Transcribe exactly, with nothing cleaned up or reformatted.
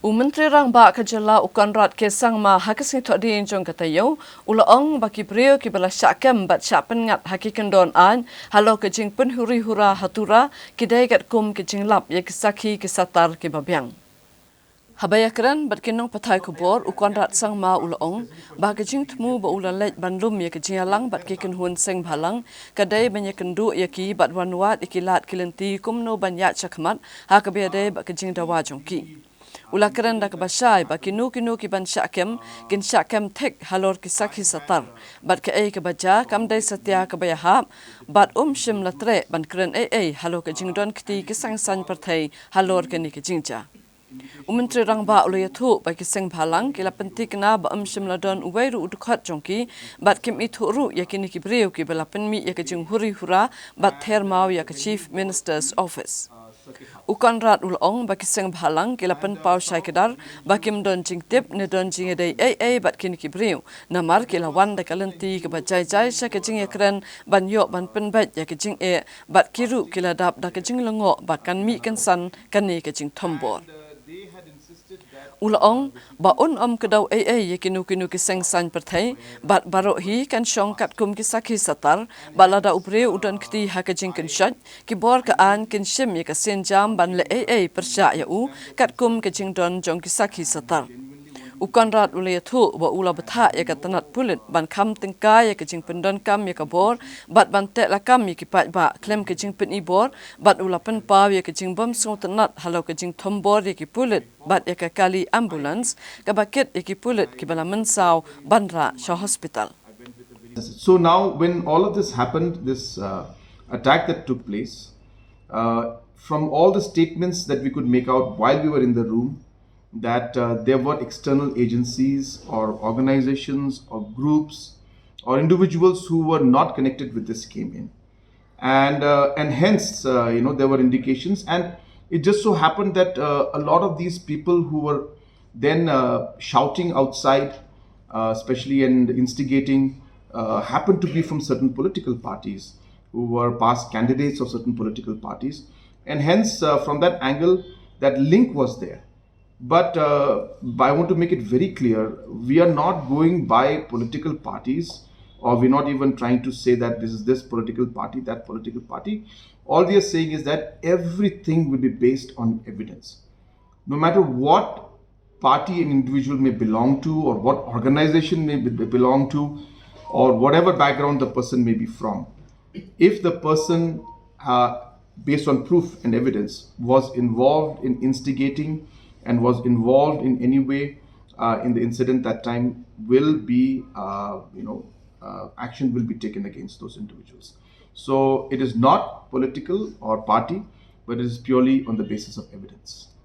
U Myntri Rangbah ka jylla u Conrad K Sangma ha ka sngi Thohdieng jong ka taïew u la ong ba ki briew kiba la shah kem bad shah pynngat ha ki kyndon aiñ halor ka jingpynhuri hura ha Tura ki dei katkum ka jinglap ïa ki sakhi ki satar kiba biang. Haba ïakren bad ki nongpathai khubor, u Conrad Sangma u la ong ba ka jingthmu ba u la leit ban lum ïa ka jingïalang bad ki kynhun seng bhalang ka dei ban ïakynduh ïa ki bad wan wad ïa ki lad ki lynti kumno ban ïaid shakhmat ha kaba ïadei bad ka jingdawa jong ki. U la kren da kaba shai ba kino kino kiban shah kem kin shah kem thik halor ki sakhi satar bad kaei kaba jia kam dei satia kaba ïahap bad um shym la treh ban kren ei ei halor ka jingdon kti ki seng saiñ pyrthei halor kane ka jingjia. U Myntri Rangbah u la ïathuh ba ki seng bhalang ki la pynthikna ba ym shym la don uwei ruh u dkhot jong ki bad kim ithuh ruh ïa kine ki briew kiba la pynmih ïa ka jinghuri hura bad ther maw ïa ka Chief Minister's Office. U Conrad u la ong ba ki seng bhalang ki la pynpaw shai kdar ba kim don jingtip ne don jingïadei ei ei bad kine ki briew namar ki la wan da ka lynti kaba jai jai sha ka jingïakren ban ïoh ban pynbeit ïa ka jingeh bad ki ruh ki la dap da ka jinglyngngoh ba kan mih kynsan kane ka jingthombor. U la ong ba un ym kdew ei ei ïa kino kino ki seng saiñ pyrthei bad baroh hi kan shong katkum ki sakhi satar bad lada u briew u don kti ha ka jingkynshoit ki bor ka aiñ kin shim ïa ka sienjam ban leh ei ei pyrshah ïa u katkum ka jingdon jong ki sakhi satar. U Conrad u la ïathuh ba u la bthah ïa ka tnat pulit ban kham tyngkai ïa ka jingpyndonkam ïa ka bor bad ban teh lakam ïa ki paidbah khlem ka jingpyni bor bad u la pynpaw ïa ka jingbym sngewtynnat halor ka jingthombor ïa ki pulit bad ïa ka kali ambulance kaba kit ïa ki pulit kiba la mynsaw ban rah sha hospital. So now, when all of this happened, this uh, attack that took place, uh, from all the statements that we could make out while we were in the room, that uh, there were external agencies or organizations or groups or individuals who were not connected with this came in. And, uh, and hence, uh, you know, there were indications. And it just so happened that uh, a lot of these people who were then uh, shouting outside, uh, especially and instigating, uh, happened to be from certain political parties who were past candidates of certain political parties. And hence, uh, from that angle, that link was there. But uh, I want to make it very clear, we are not going by political parties, or we're not even trying to say that this is this political party, that political party. All we are saying is that everything will be based on evidence. No matter what party an individual may belong to, or what organization may be- belong to, or whatever background the person may be from, if the person, uh, based on proof and evidence, was involved in instigating and was involved in any way uh, in the incident that time, will be, uh, you know, uh, action will be taken against those individuals. So it is not political or party, but it is purely on the basis of evidence.